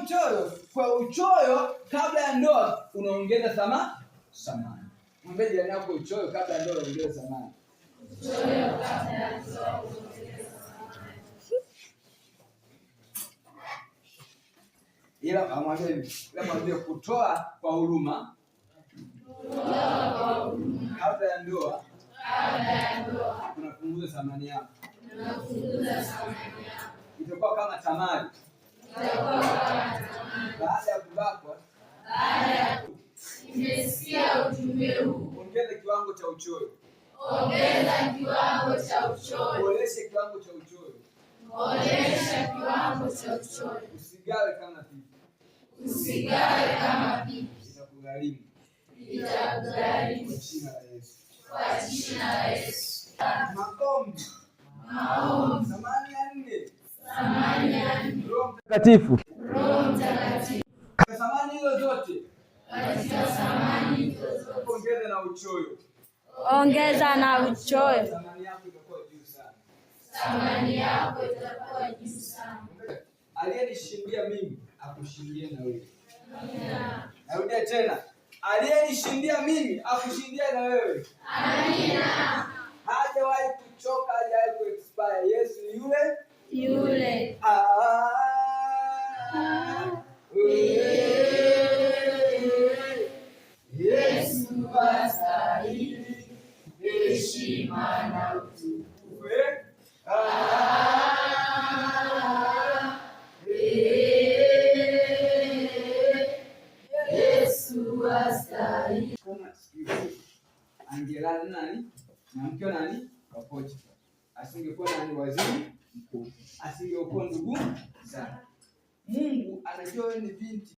Mchoyo. Kwa uchoyo kabla ya ndoa unaongeza thamani. Mwambie jirani yako, uchoyo kabla ya ndoa unaongeza thamani. Uchoyo kabla ya ndoa unaongeza thamani. Ila amwambie hivi, ila mwambie kutoa kwa huruma Kutoa kwa huruma kabla ya ndoa kabla ya ndoa kunapunguza thamani yako. Kunapunguza thamani yako. Itakuwa kama Tamari Itakuwa kama Tamari. Baada ya kubakwa. Baada ya nimesikia ujumbe huu. Ongeza kiwango cha uchoyo. Ongeza kiwango cha uchoyo. Boresha kiwango cha uchoyo. Boresha kiwango cha uchoyo. Usigawe kama pipi. Usigawe kama pipi. Itakugharimu. Itakugharimu. Kwa jina la Yesu. Kwa jina la Yesu. Maombi. Maombi. Thamani ya nne. Thamani ya nne. Roho Mtakatifu. Roho Mtakatifu. Thamani hizo zote. Katika thamani hizo zote. Ongeza na uchoyo. Ongeza na uchoyo. Thamani yako itakuwa juu sana. Thamani yako itakuwa juu sana. Aliyenishindia mimi akushindie na wewe. Amina. Narudia tena, aliyenishindia mimi akushindie na wewe. Amina. Hajawahi kuchoka, hajawahi kuexpire. Yesu ni yule Yule. Ah, Yesu astahili heshima na utukufu. Eh? Ah, eh, Yesu astahili. Kama siku angelala nani na mke nani wa Potifa, asingekuwa nani waziri mkuu, asingekuwa ndugu zake. Mungu anajua wewe ni binti.